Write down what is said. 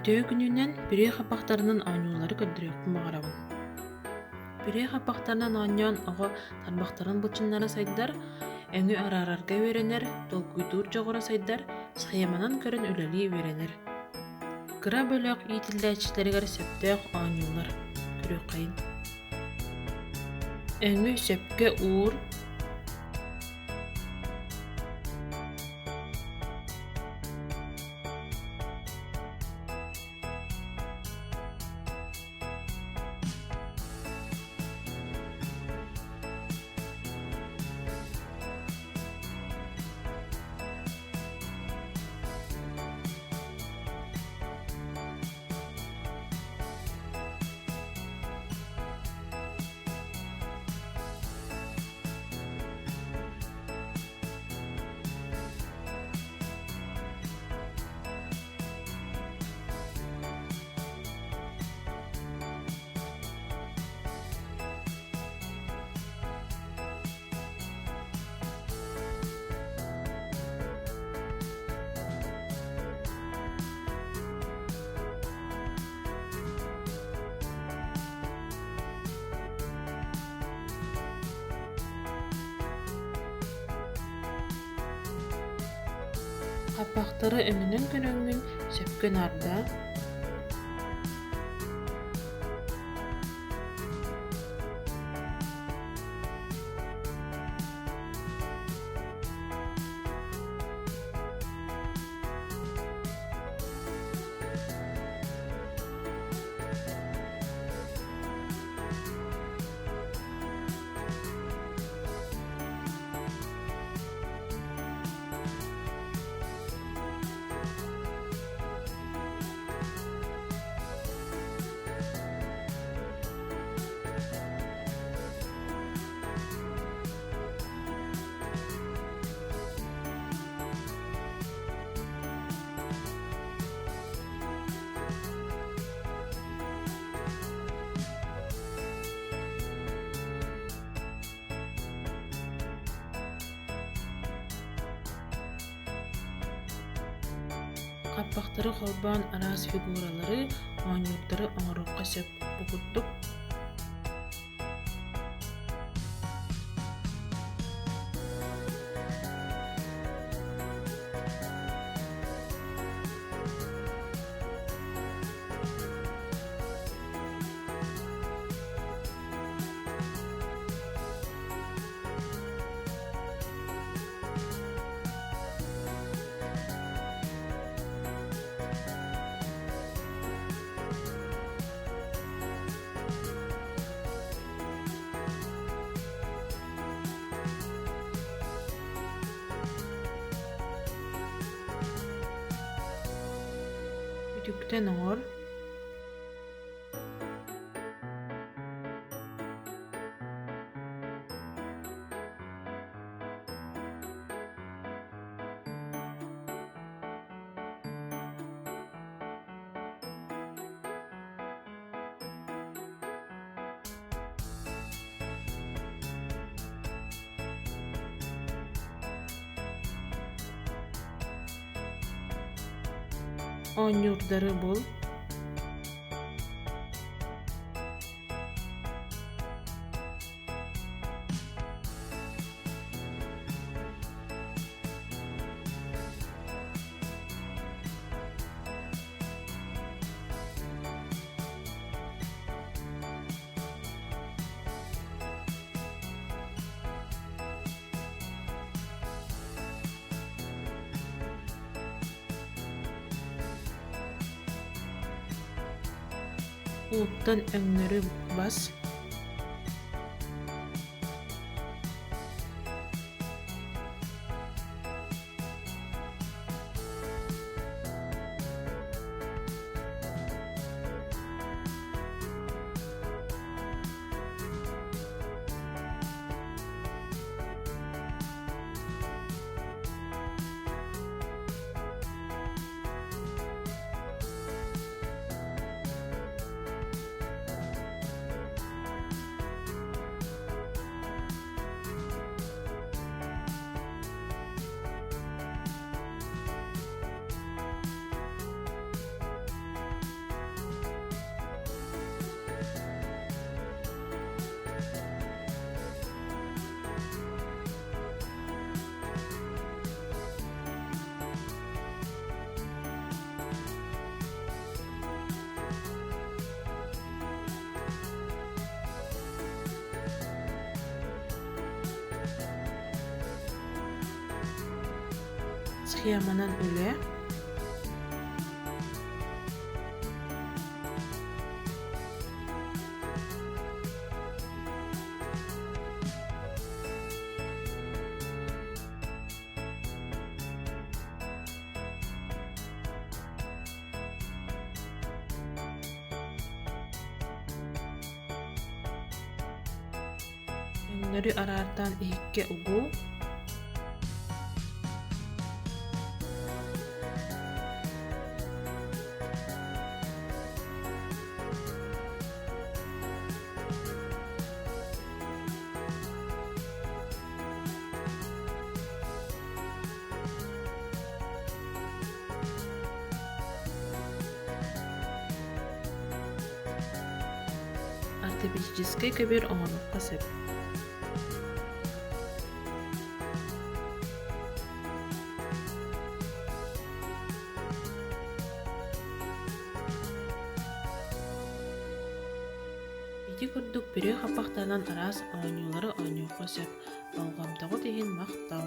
Үтүө күнүнэн пюре хаппахтарынан оонньуулары көрдөрүөхпүн баҕарабын. Пюре хаппахтарынан оонньоон оҕо тарбахтарын былчыннара сайдар, өҥү араарарга үөрэнэр, толкуйдуур дьоҕура сайдар, схеманан көрөн үлэлии үөрэнэр. Кыра бөлөх иитиллээччилэригэр сөптөөх оонньуулар көрүөххэйин. Өҥү сөпкө уур, Хаппахтары өҥүнэн көрөҥҥүн сөпкө наардаа. Хаппахтары холбоон араас фигуралары, оонньуурдары оҥоруохха сөп. Бу курдук Үтүктэн оҥор. Оонньуурдары бул. Ууттан өҥнөрү бас. Схеманан үлэ Өҥнөрү араартаан иһиккэ угуу Ортопедическай көбүөр оҥоруохха сөп. Ити курдук пюре хаппахтанан араас оонньуулары оонньуохха сөп. Болҕомтоҕут иһин махтал!